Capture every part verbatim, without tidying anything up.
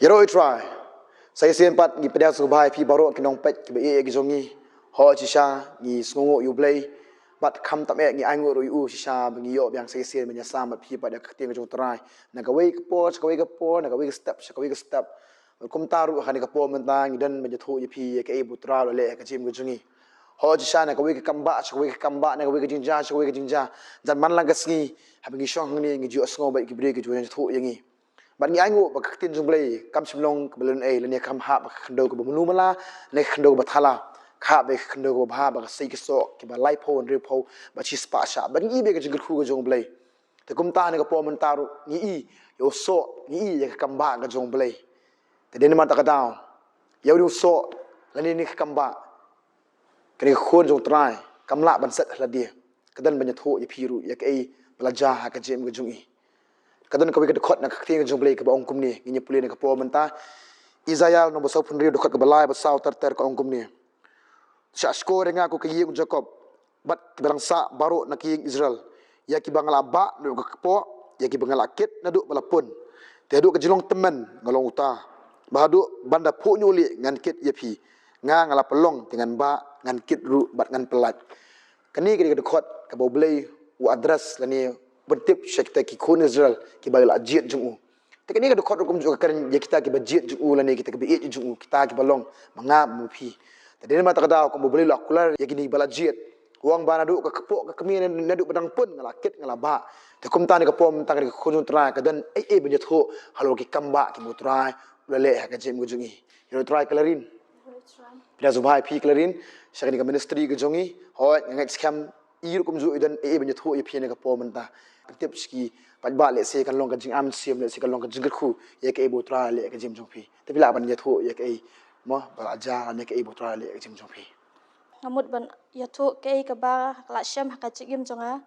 Ïaroh ïa u Trai. Sa shisien pat ngi pdiang sngewbha ïa phi baroh ki nongpeit kiba ïeit ki jong ngi. Hooid shisha ngi sngewnguh ïa u Blei. Bad khamtam eh ngi ainguh ruh ïa u shisha ba ngi ïoh biang sa shisien ban ïasam bad phi pat ïa ka ktien ka jong u Trai. Na kawei ka por sha kawei ka por, na kawei ka step sha kawei ka step. Bad kumta ruh ha kane ka por mynta ngi don ban ïathuh ïa phi ïa kaei ba u Trai u la leh ha ka jingim ka jong ngi. Hooid shisha na kawei ka kambah sha kawei ka kambah, na kawei ka jingjia sha kawei ka jingjia. Jan man la ka sngi haba ngi shong hangne ngi ju ïohsngew bad ki briew ki ju ïathuh ïa ngi. Bad ngi ainguh ba ka ktien jong u Blei kam shym long kaba lehnohei, lane kam hap ha ka khyndew kaba malu mala, lane ka khyndew kaba thala. Ka hap ha ka khyndew kaba bha, ba ka sei ka soh kiba laiphew, hynriewphew bad shispah shah. Bad ngi i ba ka jingkyrkhu ka jong u Blei. Te kumta ha kane ka por mynta ruh ngi i ïa u soh, ngi i ïa ka kambah ka jong u Blei. Te dei namar kata ka daw ïa une u soh lane une ka kambah, kane ka khun jong u Trai kam lah ban set ha lade. Ka don ban ïathuh ïa phi ruh ïa kaei ba la jia ha ka jingim ka jong i. Ka don kawei ka dkhot na ka ktien ka jong u Blei kaba ong kumne, ngin ïa pule na ka por mynta. Isaïah lynnong ba sawphew hynriew, dkhot kaba lai bad saw ter ter, ka ong kumne: Shah shkor ïa nga, ko ka ïing u Jakob, bad kiba dang sah baroh na ka ïing Israel, ïa kiba nga la bah naduh ka kpoh, ïa kiba nga la kit naduh ba la pun. Te haduh ka jinglong tymmen nga long uta, ba haduh ban da phuh ñiuh lieh ngan kit ïa phi. Nga nga la pynlong te ngan bah, ngan kit ruh bad ngan pyllait. Kane ka dei ka dkhot kaba u Blei u address lane u pyntip sha kita ki khun Israel kiba la jied jong u. Te kane ka dkhot ruh kumjuh ka kren ïa kita kiba jied jong u lane kita kiba ïeit jong u, kita kiba long ma nga ma phi. Te dei namar kata ka daw kumba u Blei u la kular ïa kine kiba la jied, u ong ba naduh ka kpoh ka kmie, naduh ba dang pun nga la kit nga la bah. Te kumta ha kane ka por mynta, kane ka khun jong u Trai ka don ei ei ban ïathuh halor ki kambah kiba u Trai u la leh ha ka jingim ka jong i. Ïaroh ïa u Trai Clarin. Pdiang sngewbha ïa phi Clarin sha kane ka ministry ka jong i. Hooid nga ngeit skhem i ruh kumjuh i don ei ei ban ïathuh ïa phi ha kane ka por mynta. Pyntip sha ki paidbah, lehse kan long ka jingartatien, lehse kan long ka jingkyrkhu ïa kaei ba u Trai u la leh ha ka jingim jong phi. Te phi lah ban ïathuh ïa kaei mo ba la jia, lane kaei ba u Trai u la leh ha ka jingim jong phi. Nga mut ban ïathuh kaei kaba ka la shem ha ka jingim jong nga.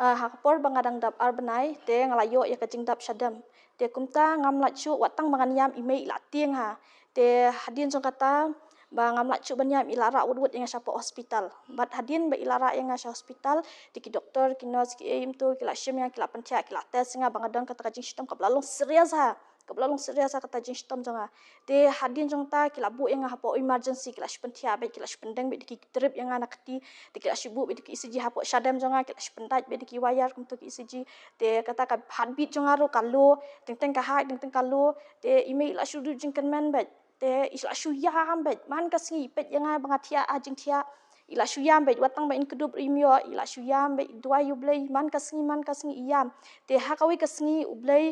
Ah, ha ka por ba nga dang dap ar bnai, te nga la ïoh ïa ka jingdap shadem. Te kumta ngam lait shuh, wat tang ba ngan ïam i mei i la tieng ha. Te hadien jong kata ba ngam lait shuh ban ïam, i la rah wut wut ïa nga shapoh hospital. Bad hadien ba i la rah ïa nga sha hospital, te ki doktor, ki nurse, kiei kumto ki la shim ïa nga, ki la pynthiah, ki la test ïa nga ba nga don kata ka jingshitom kaba la long serious ha. Kaba la long serious ha kata jingshitom jong nga. Te hadien jong kata ki la buh ïa nga hapoh emergency, ki la shu pynthiah beit, ki la shu pyndeng beit da ki drip ïa nga na kti. Te ki la shu buh beit da ki E C G hapoh shadem jong nga, ki la shu pyndait beit da ki wire kumto ki E C G. Te kata ka heartbeat jong nga ruh ka low, teng teng ka high, teng teng ka low. Te i mei i la shu duh jingkyrmen beit. Te i la shu ïam beit man ka sngi, i peit ïa nga ba nga thiah ha jingthiah. I la shu ïam beit, wat tang ba in kdup ruh im ïoh, i la shu ïam beit, i duwai ïa u Blei man ka sngi, man ka sngi i ïam. Te ha kawei ka sngi u Blei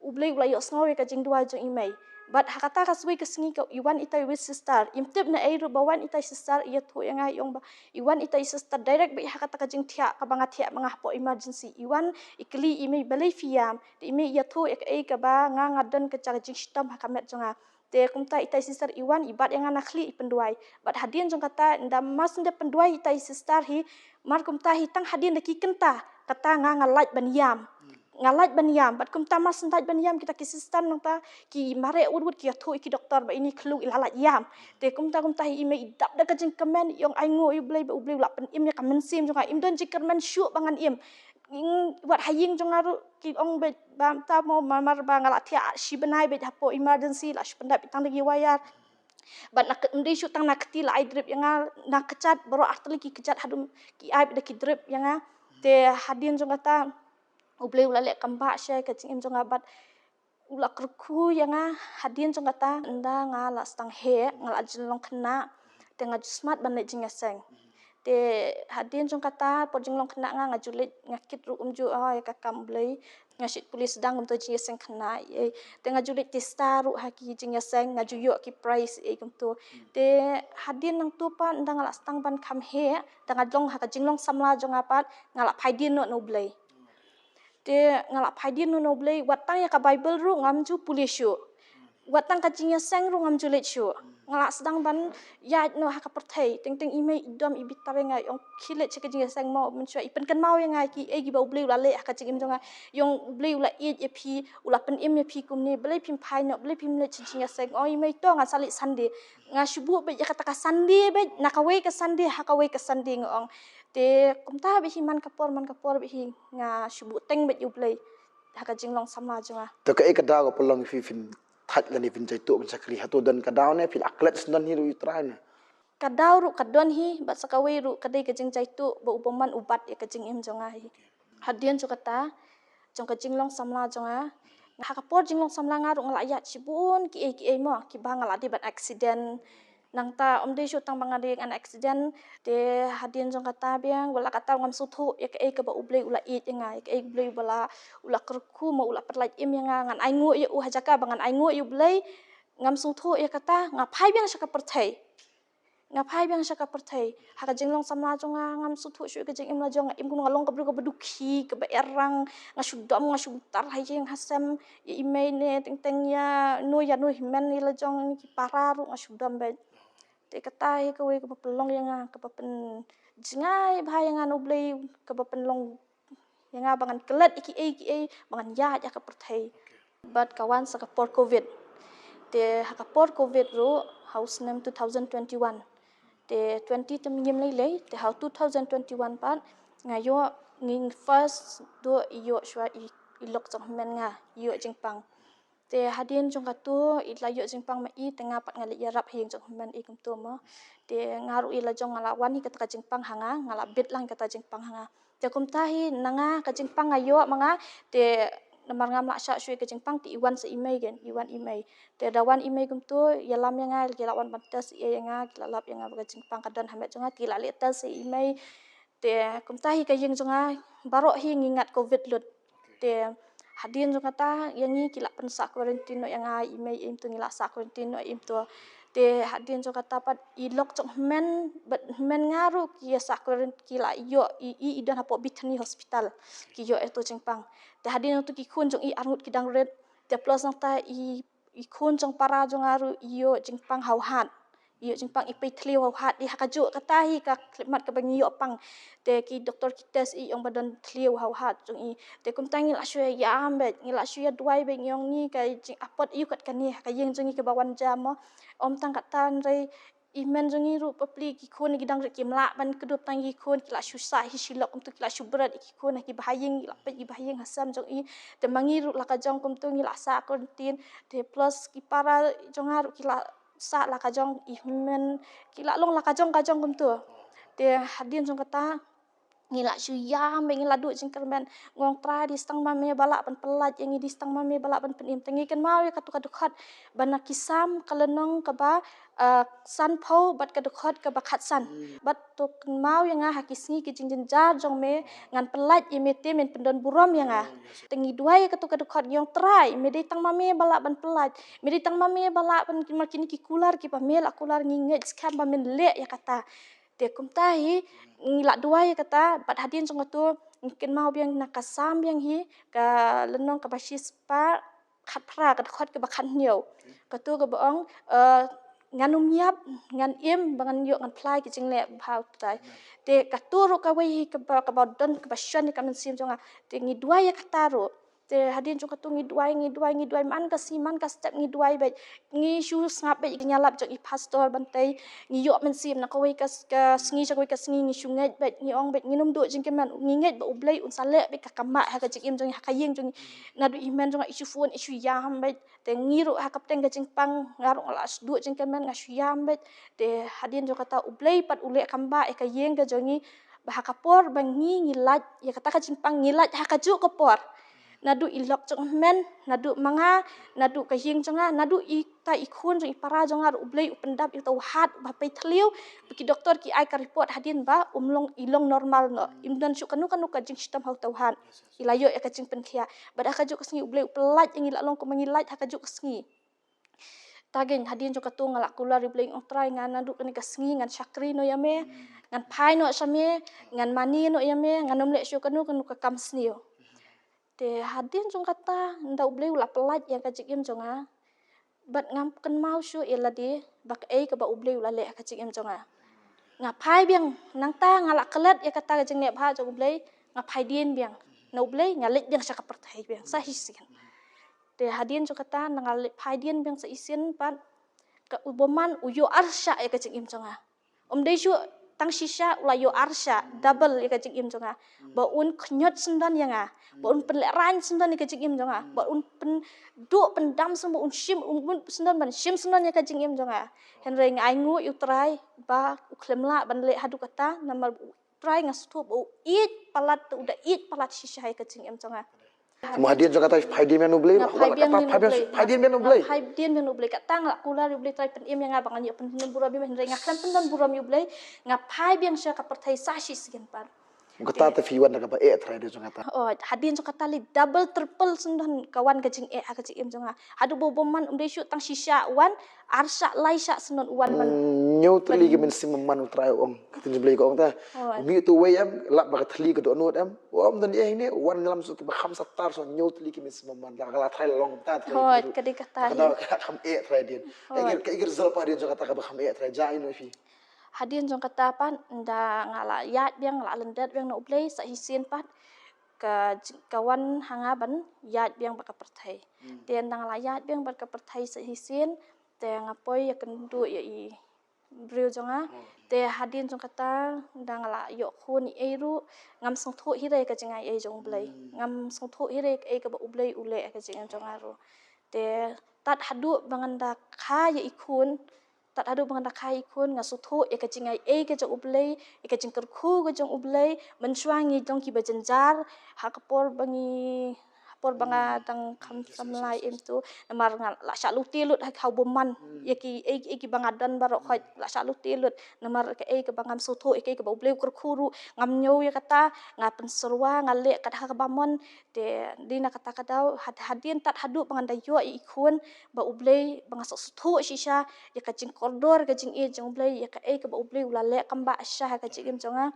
U Blei u la ïohsngew ïa ka jingduwai jong i mei. Bad ha kata ka swai ka sngi ka i wan ita i wei sister. Im tip na ei ruh ba wan ita i sister, i ïathuh ïa nga, i ong ba i wan ita i sister direct beit ha kata ka jingthiah kaba nga thiah ma nga hapoh emergency. I wan i kylli i mei balei phi ïam. Te i mei i ïathuh ïa kaei kaba nga nga don ka jaka jingshitom ha ka met jong nga. Te kumta ita i sister i wan i bat ïa nga na khlieh i pynduwai. Bad hadien jong kata ynda mar shu dep pynduwai ita i sister hi, mar kumta hi tang hadien da ki kynta kata nga nga lait ban ïam. Nga lait ban ïam, bad kumta mar shu lait ban ïam kita ki sister nangta ki mareh wut wut, ki ïathuh ïa ki doktor ba ine i khlung i la lait ïam. Te kumta kumta hi i mei i dap da ka jingkmen, i ong ainguh ïa u Blei ba u Blei u la pynim ïa ka mynsiem jong nga, im don jingkmen shuh ba ngan im. Wat ha ïing jong nga ruh ki ong beit ba mynta mo mar ba nga la thiah shi bnai beit hapoh emergency, la shu pyndait beit tang da ki wire. Bad na ka, ym dei shuh tang na kti, la ai drip ïa nga na kjat, baroh artylli ki kjat haduh ki ai beit da ki drip ïa nga. Te hadien jong kata U Blei u la leh kam bah sha ka jingim jong nga bad u la kyrkhu ïa nga. Hadien jong kata ynda nga la sdang heh, nga la jinglong khynnah, te nga ju smat ban leit jingïaseng. Te hadien jong kata por jinglong khynnah nga, nga ju leit, nga kit ruh kumjuh ïa ka kam U Blei. Nga shait pule sdang kumto jingïaseng khynnah, te nga ju leit tista ruh ha ki jingïaseng, nga ju ïoh ki prize ei kumto. Te hadien nangto pat ynda nga la sdang ban kham heh, te nga long ha ka jinglong samla jong nga pat, nga la phai dien noh na U Blei. Te nga la phai dien noh na U Blei, wat tang ïa ka Baibl ruh ngam ju pule shuh. Wat tang ka jingïaseng ruh ngam ju leit shuh. Nga la sdang ban ïaid noh ha ka pyrthei, teng teng i mei i dom i bitar ïa nga, i ong khie leit sha ka jingïaseng mo, mynshuwa i pynkynmaw ïa nga kiei kiba U Blei u la leh ha ka jingim jong nga. I ong U Blei u la ïeit ïa phi, u la pynim ïa phi kumne, balei phim phai noh, balei phim leit sha jingïaseng. Ong i mei to ngan sa leit Sunday. Nga shu buh beit ïa kata ka Sunday beit, na kawei ka Sunday ha kawei ka Sunday nga ong. Te kumta beit hi man ka por man ka por beit hi nga shu buh teng beit ïa U Blei ha ka jinglong samla jong nga. To kaei ka daw ka pynlong ïa phi phin thait lane phin jaituh ban shakri? Hato don ka daw ne phi la klet sdang hi ruh ïa u trai ne? Ka daw ruh ka don hi, bad sa kawei ruh ka dei ka jingjaituh ba u bymman u bat ïa ka jingim jong nga hi. Hadien jong kata, jong ka jinglong samla jong nga, ha ka por jinglong samla nga ruh nga la ïaid shibun kiei kiei mo, kiba nga la dei ban accident. Nangta ym dei shuh tang ba nga dei ngan accident, te hadien jong kata biang, wat la katta ngam sngewthuh ïa kaei kaba U Blei u la ïeit ïa nga, ïa kaei U Blei ba la, u la kyrkhu mo, u la pynlait im ïa nga, ngan ainguh ïa u ha jaka ba ngan ainguh ïa U Blei, ngam sngewthuh ïa kata, nga phai biang sha ka pyrthei. Nga phai biang sha ka pyrthei. Ha ka jinglong samla jong nga, ngam sngewthuh shuh ïa ka jingim la jong nga, im kum nga long ka briew kaba dukhi, kaba errang, nga shu dom, nga shu tar ha ïing ha sem, ïa i mei ne teng teng ïa no ïa no hynmen ïa la jong ki para ruh nga shu dom beit. Te kata hi kawei kaba pynlong ïa nga, kaba pynjngai bha ïa nga na U Blei, kaba pynlong ïa nga ba ngan klet ïa kiei kiei, ba ngan ïaid ïa ka pyrthei. Bad ka wan sa ka por covid. Te ha ka por covid ruh, ha u snem two thousand twenty-one. Te twenty te ngim lei lei, te ha u two thousand twenty-one pat, nga ïoh, ngin first duh i ïoh shuwa i, i lok jong hynmen nga, i ïoh jingpang. Te hadien jong katu, i la ïoh jingpang ma i, te nga pat nga leit ïarap ha ïing jong hynmen i kumtu mo. Te nga ruh i la jong nga la wan hi kata ka jingpang ha nga, nga la bit lang kata jingpang ha nga. Te kumta hi na nga ka jingpang nga ïoh ma nga, te namar ngam lah shah shuh ïa ka jingpang, te i wan sa i mei gen, i wan i mei. Te da wan i mei kumtu, ïalam ïa nga, ki la wan ban test ïa nga, ki la lap ïa nga ba ka jingpang ka don ha met jong nga, ki la leh test ïa i mei. Te kumta hi ka ïing jong nga, baroh hi ngi ngat covid lut. Te hadien jong kata, ïa ngi ki la pynsah quarantine noh ïa nga, i mei im tu ngi la sah quarantine noh im tu. Te hadien jong kata pat i lok jong hynmen, bad hynmen nga ruh ki ïa sah quarantine, ki la ïoh i, i, i don hapoh Bethany Hospital. Ki ïoh ïa tu jingpang. Te hadien tu ki khun jong i arngut ki dang rit. Te plus nangta i, i khun jong para jong nga ruh i ïoh jingpang ha u hat. I ïoh jingpang i pei thliew ha u hat, i ha kajuh kata hi ka khyllipmat kaba ngi ïoh pang. Te ki doktor ki test i ong ba don thliew ha u hat jong i. Te kumta ngi la shu ïam beit, ngi la shu ïa duwai beit, ngi ong ngi ka jingapot ïa u kat kane ha ka ïing jong ngi kaba wan jam mo. Ym tang kata hynrei i hynmen jong ngi ruh bapli ki khun ki dang rit kim lah ban kdup tang ki khun ki la shu sah hi shi lok kumtu ki la shu bret ki khun ha ki bahaïing, ki la peit ki bahaïing ha sem jong i. Te ma ngi ruh la ka jong kumtu ngi la sah quarantine. Te plus ki para jong nga ruh ki la sah la ka jong i hynmen, ki la long la ka jong ka jong kumtu. Te hadien jong kata ngi la shu ïam beit, ngi la duh jingkyrmen, ngi ong Trai dei tang ma me ba lah ban pynlait ïa ngi, dei tang ma me ba lah ban pynim. Te ngi kynmaw ïa katu ka dkhot ba na ki Salm ka lynnong kaba, eh, sanphew bad ka dkhot kaba khatsan. Hmm. Bad to kynmaw ïa nga ha ki sngi ki jingjynjar jong me, ngan pynlait ïa me te men pyndon burom ïa nga. Oh, yes. Te ngi duwai ïa katu ka dkhot, ngi ong Trai, me dei tang ma me ba lah ban pynlait, me dei tang ma me ba lah ban, mar kine ki kular kiba me la kular, ngi ngeit skhem ba men leh ïa kata. Te kumta hi ngi la duwai ïa kata, bad hadien jong katu ngi kynmaw biang na ka Salm biang hi, ka lynnong kaba shispah khatphra, ka dkhot kaba khathynñiew. Katu kaba ong, eh, ngan ym ïap, ngan im ba ngan ïoh ngan phla ïa ki jingleh bha u Trai. Te katu ruh kawei hi kaba, kaba don kaba shon ïa ka mynsiem jong nga. Te ngi duwai ïa kata ruh. Te hadien jong katu ngi duwai, ngi duwai, ngi duwai, man ka sngi, man ka step ngi duwai beit. Ngi shu sngap beit ka jingïalap jong i pastor ban tei, ngi ïoh mynsiem na kawei ka, ka sngi sha kawei ka sngi ngi shu ngeit beit, ngi ong beit ngin ym duh jingkyrmen, ngi ngeit ba U Blei un sa leh beit ka kam ha ka jingim jong ngi, ha ka ïing jong ngi. Naduh i hynmen jong nga i shu phone, i shu ïam beit. Te ngi ruh ha ka pdeng ka jingpang, nga ruh nga la duh jingkyrmen, nga shu ïam beit. Te hadien jong kata U Blei pat u leh kam ba ïa ka ïing ka jong ngi, ba ha ka por ba ngi, ngi lait ïa kata ka jingpang, ngi lait ha kajuh ka por. Naduh i lok jong hynmen, naduh ma nga, naduh ka ïing jong nga, naduh i ta i khun jong i para jong nga ruh U Blei u pyndap ïa uta u hat uba pei thliew, ba ki doktor ki ai ka report hadien ba um long, i long normal noh. Im don shuh kano kano ka jingshitom ha uta u hat. I la ïoh ïa ka jingpynkhiah. Bad ha kajuh ka sngi U Blei u pynlait ïa ngi, la long kumba ngi lait ha kajuh ka sngi. Te hadien jong katu nga la kular ïa U Blei, ong Trai, nga naduh kane ka sngi ngan shakri noh ïa me, ngan phai noh sha me, ngan mane noh ïa me, ngan ym leh shuh kano kano ka kam sniew. Te hadien jong kata, ynda U Blei u la pynlait ïa ka jingim jong nga, bad ngam kynmaw shuh ïa lade ba kaei kaba U Blei u la leh ha ka jingim jong nga. Nga phai biang, nangta nga la klet ïa kata ka jingleh bha jong U Blei, nga phai dien biang. Na U Blei nga leit biang sha ka pyrthei biang sa shisien. Te hadien jong kata, ynda nga leit phai dien biang sa shisien pat, ka u bymman u ïoh arshah ïa ka jingim jong nga. Ym dei shuh tang shisha u la ïoh arshah, double ïa ka jingim jong nga. Ba un khñiot syndon ïa nga. Ba un pynlehraiñ syndon ïa ka jingim jong nga. Ba un pynduh pyndam syndon, ba un shim, un, un syndon ban shim syndon ïa ka jingim jong nga. Hynrei nga ainguh ïa u Trai ba u khlem lah ban leh haduh katta, namar u Trai nga sngewthuh ba u ïeit palat, u da ïeit palat shisha ïa ka jingim jong nga. Mo hadien jong kata phai dien biang ïa u Blei. Nga phai biang ïa u Blei. Phai dien biang ïa u Blei. Nga phai dien biang ïa u Blei. Kata nga la kular ïa u Blei Trai pynim ïa nga ba ngan ïoh pyndon burom ïa u Blei, hynrei nga khlem pyndon burom ïa u Blei. Nga phai biang sha ka pyrthei sa shisien pat. Kata te phi wan da kaba eh Trai hadien jong kata. Oh, hadien jong kata lei double triple syndon ka wan ka jingeh ha ka jingim jong nga. Haduh ba u bymman um dei shuh tang shisha u wan, arshah laishah syndon u wan ban. Hynñiew tylli ki mynsiem bymman u Trai u ong. Ka ktien jong u Blei ka ong ta. Oh. U mih uto uwei em, lap ba ka thylli ka dohnud em. U ong don eh ne, u wan ïalam shuh kiba kham satar shuh hynñiew tylli ki mynsiem bymman. La ka la Trai la long ta Trai. Oh, ka dei kata. Ka dei ka kham eh Trai hadien. Oh. Ka dei ka result pat hadien jong kata kaba kham eh Trai, jia ïa u phi. Hadien jong kata pat, ynda nga la ïaid biang, la lyndet biang na u Blei sa shisien pat, ka jing, ka wan ha nga ban ïaid biang bad ka pyrthei. Hmm. Te ynda nga la ïaid biang bad ka pyrthei sa shisien, te nga poi ïakynduh ïa i briew jong nga. Hmm. Te hadien jong kata, ynda nga la ïoh khun ei ei ruh, ngam sngewthuh hi re ka jingaiei jong u Blei. Hmm. Ngam sngewthuh hi re kaei kaba u Blei u leh ka jingim jong nga ruh. Te tad haduh ba ngan da kha ïa i khun, tad haduh ba ngan da kha ïa i khun, nga sngewthuh ïa ka jingaiei ka jong u Blei, ïa ka jingkyrkhu ka jong u Blei. Mynshuwa ngi long kiba jynjar, ha ka por ba ngi, ha por ba nga dang kham samla em tu, namar nga la shah lute lut ha u bymman. Hmm. Ïa kiei kiei kiba nga don baroh khoit la shah lute lut, namar kaei kaba ngam sngewthuh, ïa kaei kaba u Blei u kyrkhu ruh ngam ñiew ïa kata. Nga pynsyrwa, nga leh kat ha kaba mon. Te dei na kata ka daw, had, hadien tad haduh ba ngan da ïoh ïa i khun, ba u Blei, ba nga sngewthuh shisha ïa ka jingkordor ka jingïeit jong u Blei, ïa kaei kaba u Blei u la leh kam bah shisha ha ka jingim jong nga,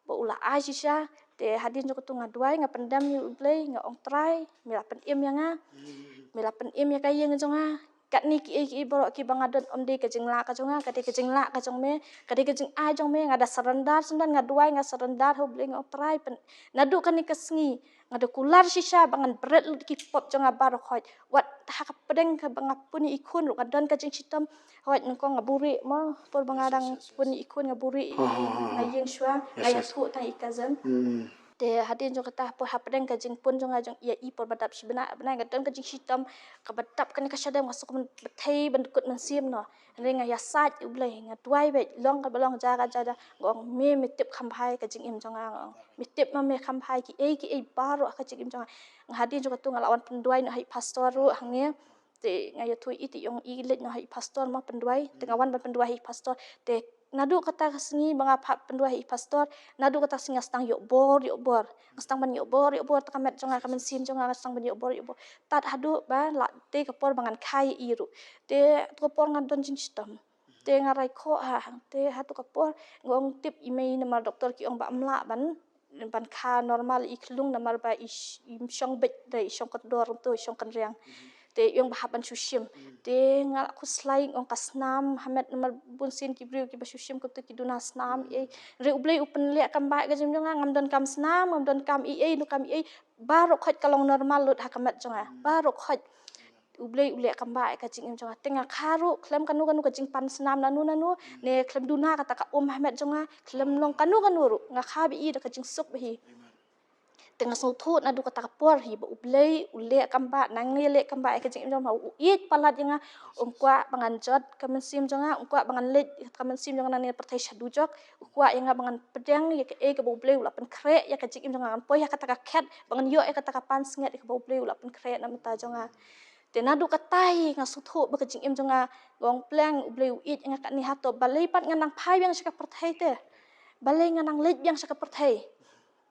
ba u la ai shisha. Te hadien jong kata nga duwai, nga pyndem ïa u Blei, nga ong Trai, me la pynim ïa nga, me la pynim ïa ka ïing jong nga. Katne kiei kiei baroh kiba nga don ym dei ka jinglah ka jong nga, ka dei ka jinglah ka jong me, ka dei ka jingai jong me. Nga da surrender syndon, nga duwai, nga surrender ha u Blei, nga ong Trai, pyn, naduh kane ka sngi nga da kular shisha ba ngan bret lut ki pop jong nga baroh khoit. Wat ha ka pdeng kaba nga pun ïa i khun ruh nga don ka jingshitom. Hooid, nyngkong nga buhrieh mo, por ba nga dang pun ïa i khun nga buhrieh, nga ïeng shuwa, nga ïathuh tang ïa i cousin. Hmm. Te hadien jong kata, por hapdeng ka jingpun jong nga jong ïa i por ba dap shi bnai, bnai nga don ka jingshitom kaba dap kane ka shadem, nga sngew ban bthei ban dkut mynsiem noh. Hynrei nga ïasaid ïa u Blei, nga duwai beit, long kaba long, jia ka jia, nga ong me, me tip kham bha ïa ka jingim jong nga, nga ong. Me tip ma me kham bha ïa kiei kiei baroh ha ka jingim jong nga. Nga hadien jong kata nga la wan pynduwai noh ha i pastor ruh hangne. Te nga ïathuh ïa i, te i ong i leit noh ha i pastor mo pynduwai. Te nga wan ban pynduwai ha i pastor. Te naduh kata ka sngi ba nga phah pynduwai ha i pastor, naduh kata ka sngi nga sdang ïoh bor, ïoh bor. Nga sdang ban ïoh bor, ïoh bor, te ka met jong nga, ka mynsiem jong nga, nga sdang ban ïoh bor, ïoh bor. Tad haduh ba la dei ka por ba ngan kha ïa i ruh. Te tu ka por nga don jingshitom. Te nga rai khoh ha, te ha tu ka por nga ong tip i mei, namar doktor ki ong ba ym lah ban ban kha normal i khlung namar ba i sh-, i shong beit da i shong kordor kumto, i shong kynriang. Mhm. Te i ong ba hap ban shu shim. Mhm. Te nga la khuslai, nga ong ka snam, ha met namar bun sien ki briew kiba shu shim kumto ki duna snam, mhm, ei. Hynrei u Blei u pynleh kam bah ïa ka jingim jong nga, ngam don kam snam, ngam don kam ei ei, no kam ei ei. Baroh khoit ka long normal lut ha ka met jong nga. Mhm. Baroh khoit. U Blei u leh kam bah ïa ka jingim jong nga. Te nga kha ruh khlem kano kano ka jingpan snam nano nano, ne khlem duna kata ka um ha met jong nga, khlem long kano kano ruh, nga kha bha ïa i da ka jingsuk bha hi. Te nga sngewthuh naduh kata ka por hi ba u Blei u leh kam bah, nangne leh kam bah ïa ka jingim jong nga, u ïeit palat ïa nga, um kwah ba ngan jot ka mynsiem jong nga, um kwah ba ngan leit ka mynsiem jong nga nangne pyrthei sha dujok, u kwah ïa nga ba ngan pdiang ïa kaei kaba u Blei u la pynkhreh ïa ka jingim jong nga, ngan poi ha kata ka khet ba ngan ïoh ïa kata ka pansngiat ïa kaba u Blei u la pynkhreh na bynta jong nga. Te naduh kata hi nga sngewthuh ba ka jingim jong nga, nga ong pleng u Blei u ïeit ïa nga katne hato, balei pat ngan nang phai biang sha ka pyrthei te. Balei ngan nang leit biang sha ka pyrthei.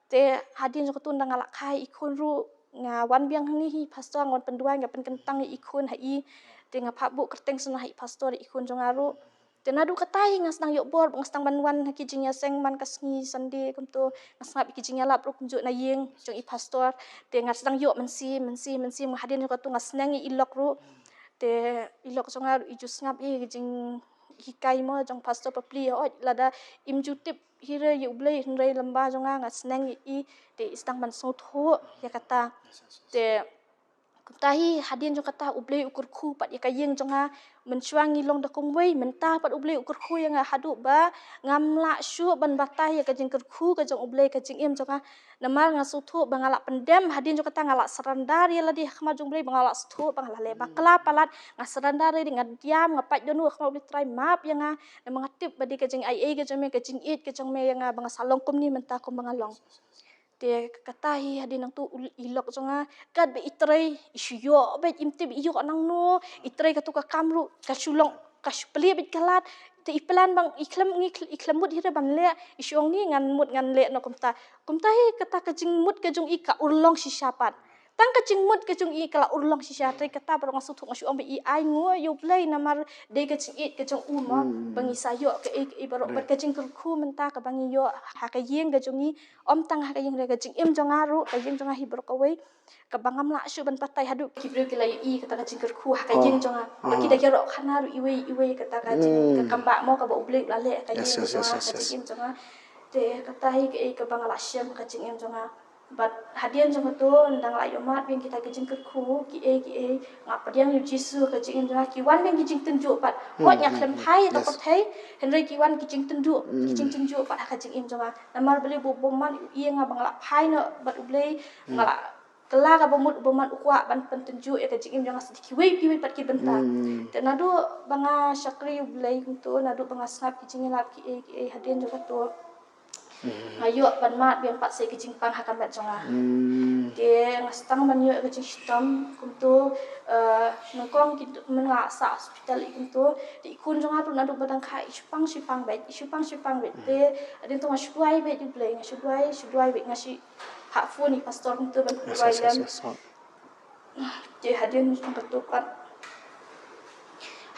Te hadien jong kata ynda nga la kha ïa i khun ruh, nga wan biang hangne ha i pastor, nga wan pynduwai, nga pynkyntang ïa i khun ha i. Te nga phah buh kyrteng sngewbha ha i pastor ïa i khun jong nga ruh. Te naduh kata hi nga sdang ïoh bor, nga sdang ban wan ha ki jingïaseng man ka sngi Sunday kumto, nga sngap ïa ki jingïalap ruh kumjuh na ïing jong i pastor. Te nga sdang ïoh mynsiem, mynsiem, mynsiem, hadien jong kata nga sneng ïa i lok ruh. Te i lok jong nga ruh i ju sngap ïa ki jinghikai mo jong pastor bapli, hooid lada im ju tip hi re ïa u Blei, hynrei lem bad jong nga nga sneng ïa i, te i sdang ban sngewthuh ïa kata. Te Kumta hi hadien jong kata U Blei u kyrkhu pat ïa ka ïing jong nga, mynshuwa ngi long da kumwei, mynta pat U Blei u kyrkhu ïa nga haduh ba ngam lah shuh ban batai ïa ka jingkyrkhu ka jong U Blei ka jingim jong nga. Namar nga sngewthuh ba nga lah pyndem, hadien jong kata nga lah surrender ïa lade ha khmat jong U Blei, ba nga lah sngewthuh ba nga lah leh bakla palat, nga surrender ïa lade, nga diam, nga pait dohnud ha khmat U Blei, Trai map ïa nga, namar nga tip ba dei ka jingaiei ka jong me, ka jingïeit ka jong me ïa nga ba nga sa long kumne mynta kumba nga long. Te kata hi hadien nangtu u, i lok jong nga, katba i trei, i shu ïoh beit, im tip i ïoh nangno, i trei katu ka kam ruh ka shu long, ka shu plie beit ka lad. Te i plan bang i khlem, ngi khl-, i khlem mut hi re ban leh, i shu ong ni ngan mut ngan leh noh kumta. Kumta hi kata ka jingmut ka jong i ka urlong shisha pat. Tang ka jingmut ka jong i ka la urlong shisha, te kata baroh nga sngewthuh, nga shu ong ba i ai nguh ïa U Blei namar dei ka jingïeit ka jong u mo, ba ngi sa ïoh kaei kaei baroh, bad ka jingkyrkhu mynta kaba ngi ïoh ha ka ïing ka jong ngi, ym tang ha ka ïing re, ka jingim jong nga ruh, ka ïing jong nga hi baroh kawei, kaba ngam lah shuh ban batai haduh ki briew ki la ïohi kata ka jingkyrkhu ha ka ïing jong nga. Ba ki da ïaroh khana ruh iwei iwei kata ka jing, ka kam ba mo kaba U Blei u la leh ha ka ïing jong nga, ka jingim jong nga. Te kata hi kaei kaba nga la shem ha ka jingim jong nga. Bad hadien jong katu, ynda nga la ïohmad biang kita ki jingkyrkhu, kiei kiei, nga pdiang ïa U Jisu ha ka jingim jong nga, ki wan biang ki jingtynjuh pat. Hooid nga khlem phai ïa ka pyrthei, hynrei ki wan ki jingtynjuh, ki jingtynjuh pat ha ka jingim jong nga. Namar balei, ba u bymman u ïa nga ba nga la phai noh bad U Blei, nga la kylla kaba mut u bymman u kwah ban pyntynjuh ïa ka jingim jong nga sha kiwei kiwei pat ki bynta. Te naduh ba nga shakri U Blei kumtu, naduh ba nga sngap ki jingïalap kiei kiei hadien jong katu, nga ïoh ban mad biang pat sa ïa ka jingpang ha ka met jong nga. Te nga sdang ban ïoh ïa ka jingshitom kumtu, eh, nyngkong ki, myn nga sah hospital ïa kumtu. Te i khun jong nga ruh naduh ba dang kha i shu pang shu pang beit, i shu pang shu pang beit. Te hadien tu nga shu duwai beit ïa U Blei, nga shu duwai, shu duwai beit, nga shu hap phone ïa i pastor kumtu ban duwai lem. Te hadien jong katu pat,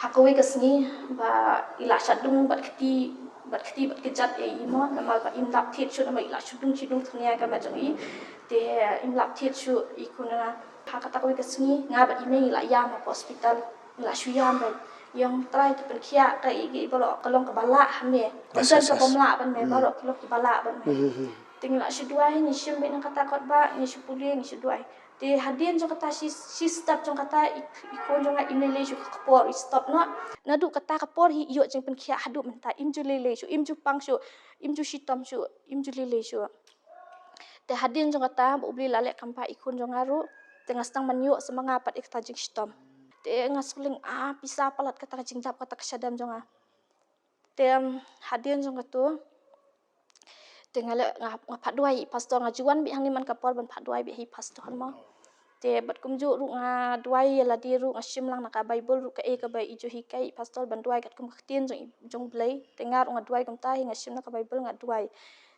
ha kawei ka sngi ba i la shah dung bad kti, bad kti bad kjat ïa i mo, namar ba im lap thied shuh, namar i la shu dung, shu dung thnia ka met jong i. Te im lap thied shuh i khun nga. Ha kata kawei ka sngi nga bad i mei ngi la ïam ha hospital, ngi la shu ïam bad i ong Trai, ki pynkhiah kaei kaei baroh ka long kaba lah ha me. Ym don kaba ym lah ban me, baroh ki long kiba lah ban me. Te ngi la shu duwai, ngi shim beit na kata kot ba ngi shu pule, ngi shu duwai. Te hadien jong kata shi, shi step jong kata i, i khun jong nga im lei lei shuh ka por, i stop noh. Naduh kata ka por hi i ïoh jingpynkhiah haduh mynta, im ju lei lei shuh, im ju pang shuh, im ju shitom shuh, im ju lei lei shuh. Te hadien jong kata ba U Blei la leh kam ba i khun jong nga ruh, te nga sdang ban ïoh sa ma nga pat ïa kata jingshitom. Te nga sngewleng, ah, pisa palat kata ka jingjop, kata ka shadem jong nga. Te, em, hadien jong katu, te nga leh, nga, nga phah duwai ïa i pastor, nga ju wan beit hangne man ka por ban phah duwai beit ïa i pastor mo. Te bad kumjuh ruh nga duwai ïa lade ruh, nga shim lang na ka Bible ruh kaei kaba i ju hikai i pastor ban duwai katkum ka ktien jong i, jong Blei. Te nga ruh nga duwai kumta hi, nga shim na ka Bible nga duwai.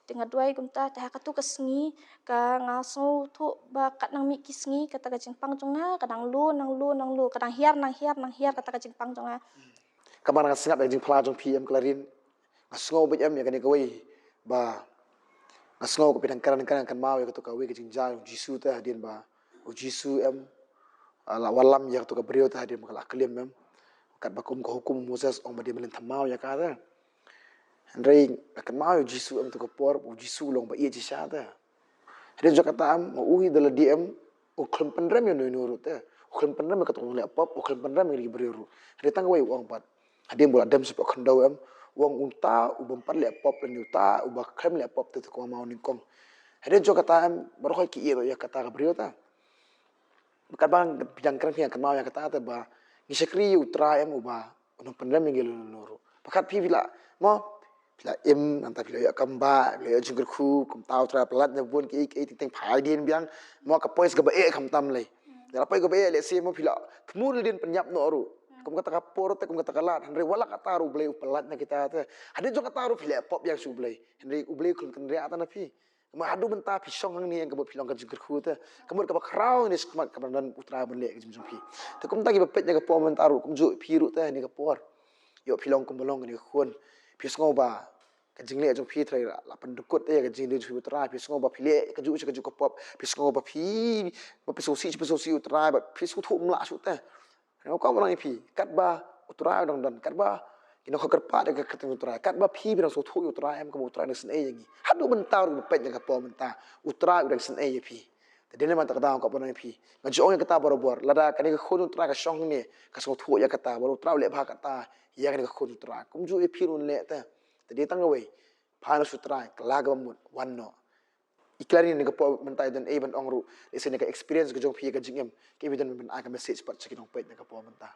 Te nga duwai kumta, te ha katu ka sngi ka nga sngewthuh ba kat nang mih ki sngi kata ka jingpang jong nga ka nang low, nang low, nang low, ka nang hiar, nang hiar, nang hiar kata ka jingpang jong nga. Kaba nga sngap ïa ka jingphla jong phi em Clarin, nga sngew beit em ïa kane kawei ba nga sngew ka phi dang kren kren kynmaw ïa katu kawei ka jingjia U Jisu te hadien ba U Jisu em, ah, la wallam ïa katu ka briew te hadien ba ka la klim em. Katba kum ka hukum Moses ong ba dei ban leit thymmai ïa ka te. Hynrei nga kynmaw ïa U Jisu em tu ka por, U Jisu u long ba ïeit shisha te. Hadien jong kata em, nga ui da lade em, u khlem pynrem ïa uno uno ruh te. U khlem pynrem ïa kata ka jingleh pop, u khlem pynrem ïa ki briew ruh. Hynrei tang kawei u ong pat. Hadien ba u la dem shapoh khyndew em, u ong uta u bym pat leh pop lane uta uba khlem leh pop te, te kumba u nyngkong. Hadien jong kata em, baroh ki ïeh ïa kata ka briew te. Katba phi dang kren phi dang kynmaw ïa kata te ba ngi shakri ïa U Trai em uba u nang pynrem ïa ngi lano lano ruh. Ba kat phi phi la, mo, phi la im, nangta phi la ïoh kam ba, phi la ïoh jingkyrkhu, kumta U Trai pynlait na bun kiei kiei, teng teng pha ïa dien biang, mo, ka poi kaba eh khamtam lei. Ïa la poi kaba eh lehse mo phi la thmu lei dien pynïap noh ruh. Kum kata ka por te, kum kata ka lad, hynrei wat la kata ruh U Blei u pynlait na kita te. Hadien jong kata ruh phi leh pop ïa U Blei. Hynrei U Blei u khlem kynriah te na phi. Namar haduh mynta phi shong hangne ïa kaba phi long ka jingkyrkhu te. Ka mut kaba khraw ne shakhmat kaba don U Trai ban leh ka jingim jong phi. Te kumta kiba peit ïa ka por mynta ruh kumjuh phi ruh te ha kane ka por. Ïoh phi long kumba long kane ka khun. Phi sngew ba ka jingleh jong phi Trai la pyndykut ïa ka jingim jong phi U Trai. Phi sngew ba phi leh kajuh shi kajuh ka pop. Phi sngew ba phi, ba phi sngewsih shi phi sngewsih U Trai, ba phi sngewthuh ym lah shuh te. Nga kwah ban ong ïa phi, katba U Trai u dang don, katba ki nongkha kyrpad ïa ka kyrteng U Trai, katba phi phi dang sngewthuh ïa U Trai em, kumba U Trai u dang isynei ïa ngi. Haduh mynta ruh ba peit ïa ka por mynta, U Trai u dang isynei ïa phi. Te Te dei namar kata ka daw nga kwah ban ong ïa phi, nga ju ong ïa kata barabor, lada kane ka khun u Trai ka shong hangne, ka sngewthuh ïa kata, ba u Trai u leh bha kata ïa kane ka khun u Trai, kumjuh ïa phi ruh un leh te. Te dei tang kawei, phai noh sha u Trai, kylla kaba mut, wan noh. I Clary ne ka por mynta i don ei ban ong ruh, lehse ne ka experience ka jong phi ïa ka jingim, kaei ba i don ban ai ka message pat sha ki nongpeit ne ka por mynta?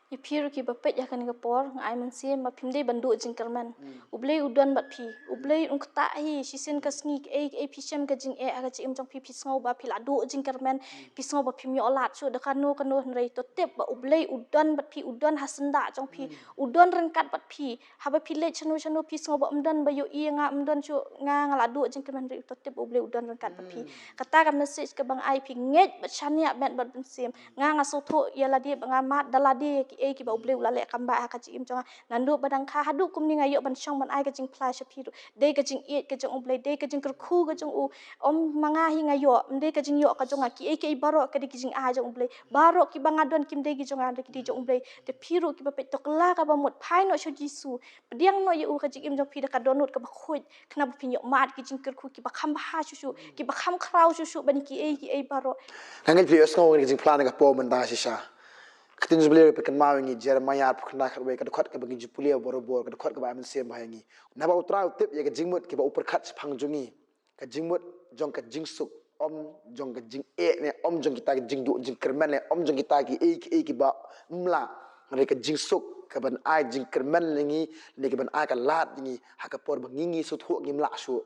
Ïa phi ruh kiba peit ïa kane ka por, nga ai mynsiem ba phim dei ban duh jingkyrmen. U Blei u don bad phi, u Blei un ktah hi. Shisien ka sngi, kaei kaei phi shem ka jingeh ha ka jingim jong phi, phi sngew ba phi la duh jingkyrmen, phi sngew ba phim ïoh lad shuh da kano kano, hynrei to tip ba u Blei u don bad phi, u don ha syndah jong phi, u don ryngkat bad phi. Haba phi leit shano shano phi sngew ba ym don ba ïohi ïa nga, ym don shuh, nga, nga la duh jingkyrmen, hynrei to tip u Blei u don ryngkat bad phi. Kata ka message kaba nga ai phi, ngeit bad shaniah met bad mynsiem. Nga, nga sngewthuh ïa lade ba nga mad da lade ïa kiei kiba u Blei u la leh kam bah ha ka jingim jong nga. Naduh ba dang kha haduh kumne nga ïoh ban shong ban ai ka jingphla sha phi ruh. Dei ka jingïeit ka jong u Blei, dei ka jingkyrkhu ka jong u. Ym ma nga hi nga ïoh, ym dei ka jingïoh ka jong nga, kiei kiei baroh ka dei ki jingai jong u Blei. Baroh kiba nga don kim dei ki jong nga, ki dei jong u Blei. Te phi ruh kiba peit, to kylla kaba mut, phai noh sha u Jisu. Pdiang noh ïa u ha ka jingim jong phi da ka dohnud kaba khuid, khnang ba phin ïoh mad ki jingkyrkhu kiba kham bha shuh shuh, kiba kham khraw shuh shuh ban ïa kiei kiei baroh. Nga ngeit phi ïohsngew ïa ka jingphla na ka por mynta shisha. Ka ktien jong u Blei ka pynkynmaw ïa ngi, Jeremiah arphew khyndai khatwei, ka dkhot kaba ngi ju pule barabor, ka dkhot kaba ai mynsiem bha ïa ngi. Naba u Trai u tip ïa ka jingmut kiba u pyrkhat shaphang jong ngi, ka jingmut jong ka jingsuk, ym jong ka jingeh ne ym jong kita ki jingduh jingkyrmen ne ym jong kita kiei kiei kiba ym lah. Hynrei ka jingsuk kaban ai jingkyrmen ïa ngi, ne kaban ai ka lad ïa ngi ha ka por ba ngi, ngi sngewthuh ngim lah shuh.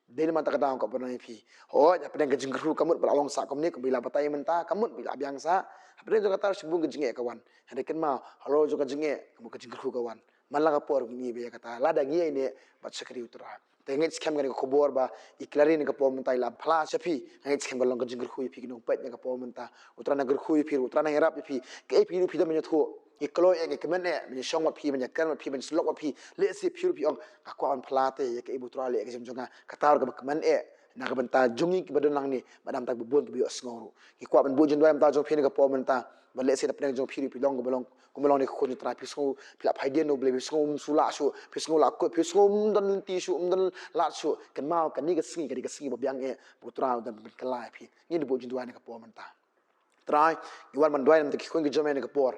Dei namar kata ka daw nga kwah ban ong ïa phi, hooid, hapdeng ka jingkyrkhu ka mut ba la long sah kumne, kumba i la batai mynta, ka mut ba i la biang sah. Hapdeng jong kata shibun ka jingeh ka wan. Hynrei kynmaw, halor jong ka jingeh ka mut ka jingkyrkhu ka wan. Man la ka por ngi ïa ba ïa kata, lada ngi ïaineh bad shakri u Trai. Te nga ngeit skhem kane ka khubor ba i Clary ne ka por mynta i la phla sha phi, nga ngeit skhem ka long ka jingkyrkhu ïa phi ki nongpeit ne ka por mynta. U Trai un kyrkhu ïa phi, u Trai un ïarap ïa phi. Kaei phi ruh phi don ban ïathuh, ngi kloi eh, ngi kmen eh ban ïashong bad phi, ban ïakren bad phi, ban sylok bad phi. Lehse phi ruh phi ong, nga kwah ban phla te ïa kaei ba u Trai u leh ha ka jingim jong nga, kata ruh kaba kmen eh na ka bynta jong ngi kiba don hangne, bad na ka bynta kiba bun kiba ïohsngew ruh. Ngi kwah ban buh jingduwai na ka bynta jong phi ne ka por mynta. Ba lehse na pdeng jong phi ruh phi long kaba long, kumba long ne ka khun u Trai, phi sngew phi la phaidien na u Blei, phi sngew ym shu lah shuh, phi sngew la kut, phi sngew ym don lynti shuh, ym don lad shuh. Kynmaw kane ka sngi ka dei ka sngi ba biang eh, ba u Trai u don ban kylla ïa phi. Ngin ïa buh jingduwai na ka por mynta. Trai, ngi wan ban duwai na ka bynta ki khun ki jong me na ka por.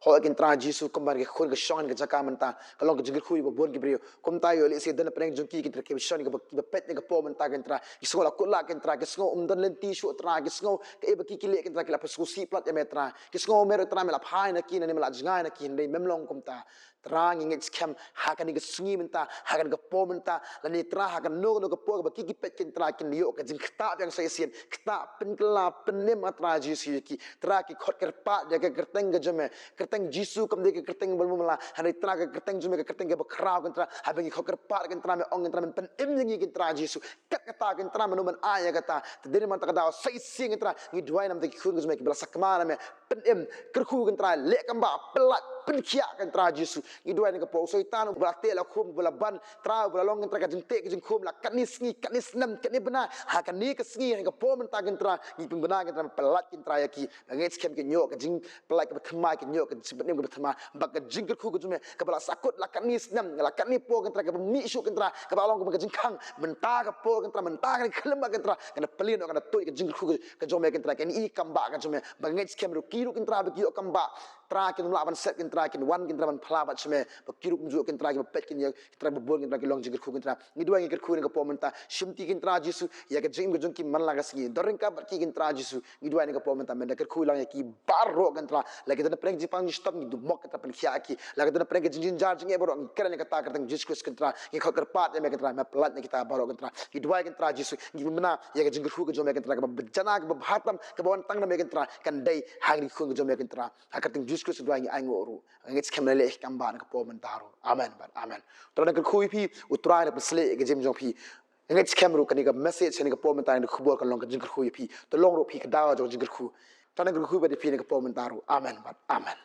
Hooid ko Trai Jisu, kumba ki khun ki shong ha ka jaka mynta, ka long ka jingkyrkhu ïa ba bun ki briew. Kumta ïoh lehse don na pdeng jong ki, ki Trai, kiba shong, kiba, kiba peit na ka por mynta ko Trai. Ki sngew la kut lad ko Trai, ki sngew ym don lynti shuh Trai, ki sngew kaei ba ki ki leh ko Trai, ki la pynsngewsih palat ïa me Trai. Ki sngew me ruh Trai me la phai na ki, ne me la jngai na ki, hynrei mem long kumta. Trai ngi ngeit skhem ha kane ka sngi mynta, ha kane ka por mynta, lane Trai ha kano kano ka por kaba ki ki peit ko Trai kin ïoh ka jingktah biang sa shisien, ktah pynkylla pynim ah Trai Jisu ïa ki. Trai ki khot kyrpad ïa ka kyrteng ka jong me, kyrteng Jisu kam dei ka kyrteng ba mala, hynrei Trai ka kyrteng jong me ka kyrteng kaba khraw ko Trai, haba ngi khot kyrpad ko Trai me ong ko Trai men pynim ïa ngi ko Trai Jisu. Kat kata ko Trai mano ban ai ïa kata. Te dei namar kata ka daw sa shisien ko Trai ngi duwai na ka bynta ki khun ki jong me kiba la sakma na me. Pynim, kyrkhu ko Trai, leh kam bah, pyllait, pynkhiah ko Trai Jisu. Ngi duwai na ka por u Soitan uba la teh la khum, uba la ban Trai, uba la long ko Trai ka jingteh ka jingkhum la katne sngi, katne snem, katne bnai. Ha kane ka sngi, ha ka por mynta ko Trai ngi pynbna ko Trai, pyllait ko Trai ïa ki. Nga ngeit skhem kin ïoh ka jingpyllait kaba thymmai, kin ïoh ka jingpynim kaba thymmai. Bad ka jingkyrkhu ka jong me kaba la sahkut la katne snem, la katne por ko Trai, kaba mih shuh ko Trai, kaba la long kaba ka jingkhang. Mynta ka por ko Trai, mynta ka khyllem ko Trai, kan plie noh, kan tuid ka jingkyrkhu ka jong me ko Trai, kan i kam bah ka jong me. Ba ngeit skhem ruh ki ruh ko Trai ba ki ïoh kam bah, Trai kin ym lah ban set ko Trai, kin wan ko Trai ban phla bad sha me. Ba ki ruh kumjuh ko Trai kiba peit kin ïa ko Trai ba bun ko Trai ki long jingkyrkhu ko Trai. Ngi duwai ngi kyrkhu na ka por mynta, shim ti ko Trai Jisu ïa ka jingim ka jong ki man la ka sngi. Don ryngkat bad ki ko Trai Jisu. Ngi duwai na ka por mynta, men da kyrkhu lang ïa ki baroh ko Trai. La ki don na pdeng jingpang jingshitom ngi dum mok ko Trai pynkhiah ki. La ki don na pdeng ka jingjynjar jingeh baroh ngi kren ïa kata ha ka kyrteng Jisu Khrist ko Trai. Ngi khot kyrpad ïa me ko Trai, me pyllait na kita baroh ko Trai. Ngi duwai ko Trai Jisu, ngi pynbna ïa ka jingkyrkhu ka jong me ko Trai, kaba bjana, kaba bha tam, kaba wan tang na me ko Trai, kan dei ha kine ki khun ki jong me ko Trai. Ha ka kyrteng Jisu Khrist ngi duwai ngi ainguh ruh. Nga ngeit skhem me la leh kam bah na ka por mynta ruh. Amen bad amen. U Trai un kyrkhu ïa phi, u Trai un pynshlei ïa ka jingim jong phi. Nga ngeit skhem ruh kane ka message, kane ka por mynta, kane ka khubor kan long ka jingkyrkhu ïa phi. To long ruh phi ka daw jong ka jingkyrkhu. U Trai un kyrkhu bad ïa phi na ka por mynta ruh. Amen bad amen.